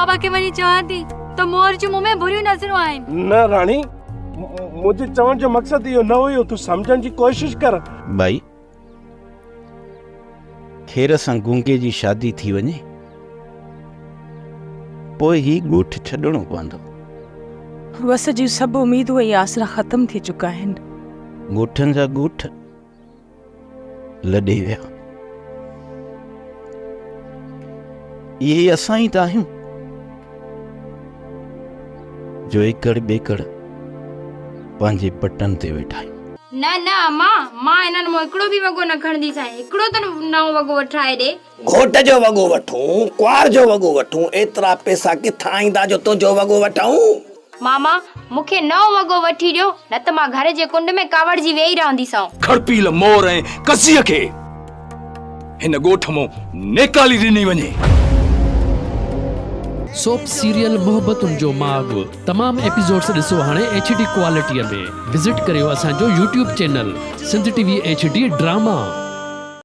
بابا کي وڃي چوان ٿي ته مور جون مون ۾ بريون نظرون آهن. نه راڻي، منهنجي چوڻ جو مقصد اهو نه هيو، تون سمجهڻ جي ڪوشش ڪر. ٻائي، خير سان گونگي جي شادي ٿي وڃي، پوء هي ڳوٺ ڇڏڻو پوندو. وس جون سڀ اميدون ۽ آسرا ختم ٿي چڪا آهن. ڳوٺن جا ڳوٺ لڏي ويا. اهي اسان ئي ته آهيون جو ايڪڙ ٻيڪڙ پنهنجي پٽن تي ويٺا آهيون. نه نه اما، مان هنن مان هڪڙو به وڳو نه کڻنديسانء، هڪڙو ته نئون وڳو وٺرائي ڏي. گهوٽ جو وڳو وٺون، ڪنوار جو وڳو وٺون، ايترا پئسا ڪٿان ايندا جو تنهنجو وڳو وٺون؟ ماما، مون کي نئون وڳو وٺي ڏيو، نه ته مان گهر جي ڪنڊ ۾ ڪاوڙجي ويهي رهنديسانء. کڙپيل مور ۽ قضيء کي هن ڳوٺ مون نيڪالي ڏني وڃي. سوپ سيريل محبتن جو ماڳ تمام ايپيسوڊس ڏسو هاڻي ايڇ ڊي ڪوالٽي ۾ وزٽ ڪريو اسان جو YouTube channel Sindh T V H D drama.